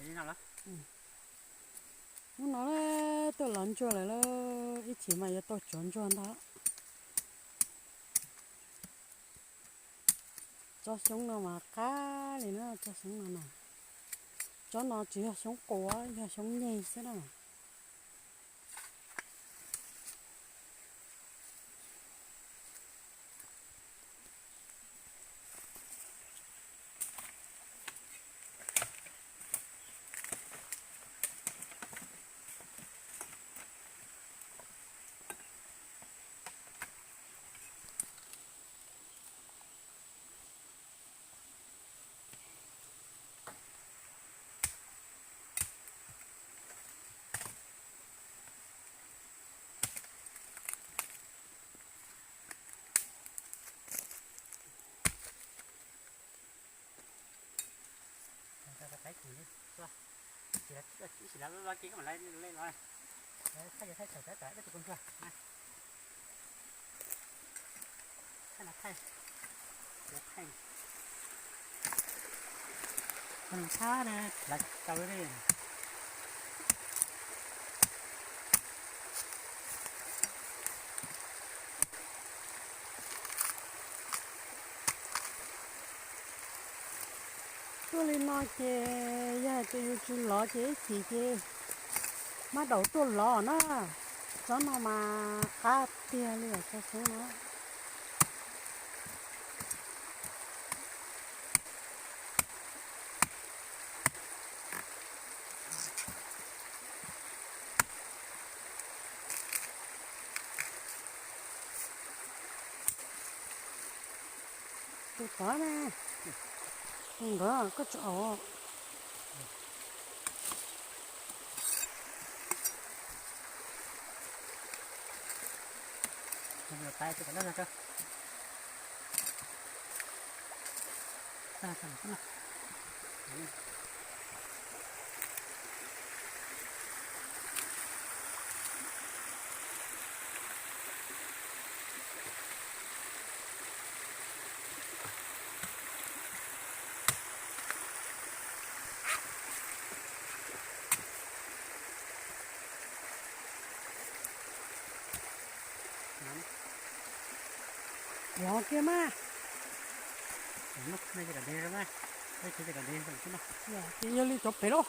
Hnub no tuaj lov ntsuag lawm lauj, ib chim mas yuav tau tsuav ntsuag ntag. Tsob xyoob no mas qab li na, tsob xyoob no na. Tsob no tsis yog xyoob quas, yog xyoob nyeg xwb na. Tuaj li no ces yog hais tias yus tsis lov ces ib chim ces mab daum tuaj lov na. Tsob no mas qab tiag li os, tsob xyoob no. Tus tod na, tus ntawd koj tsis aus. Lov kiag mas. Ces yog li cov pem lauj.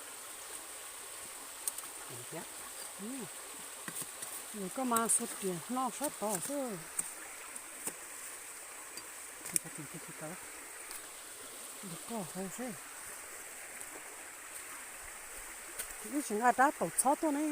Koj mas xuas riam hno sab tod xwb. Koj hau seb. Wb tsis nqa rab taus txhob tuaj ne.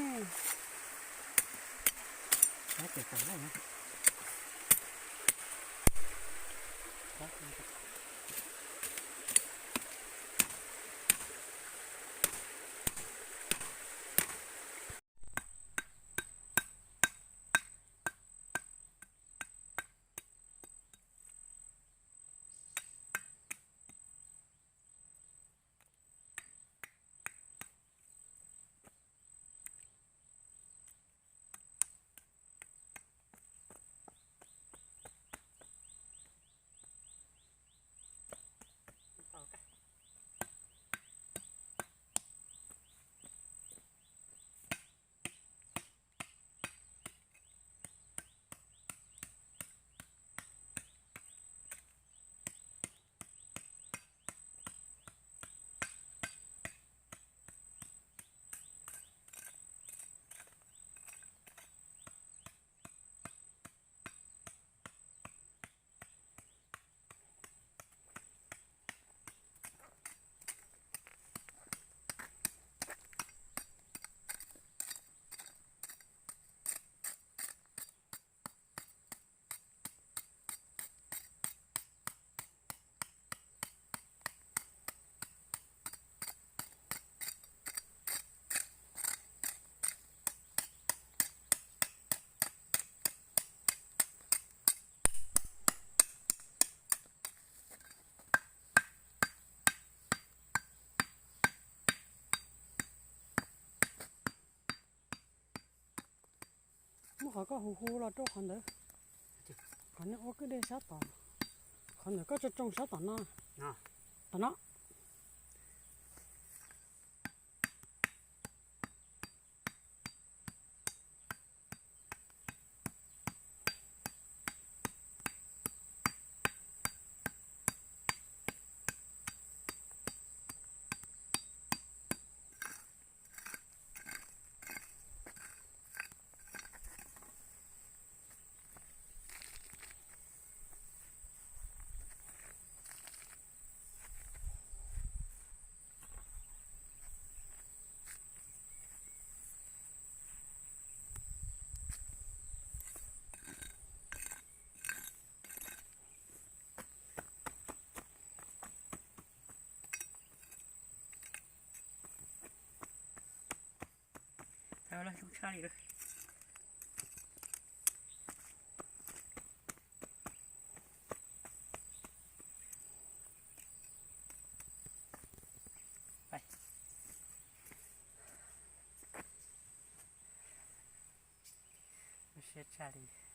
Muab qhov koj hu hu los rau qhov ntawd. Qhov nej ua kwj dej sab tod, qhov ntawd koj tso tsoo sab tom no. Tom no. Lawv zoo tshaj li lawm. Siab tshaj li.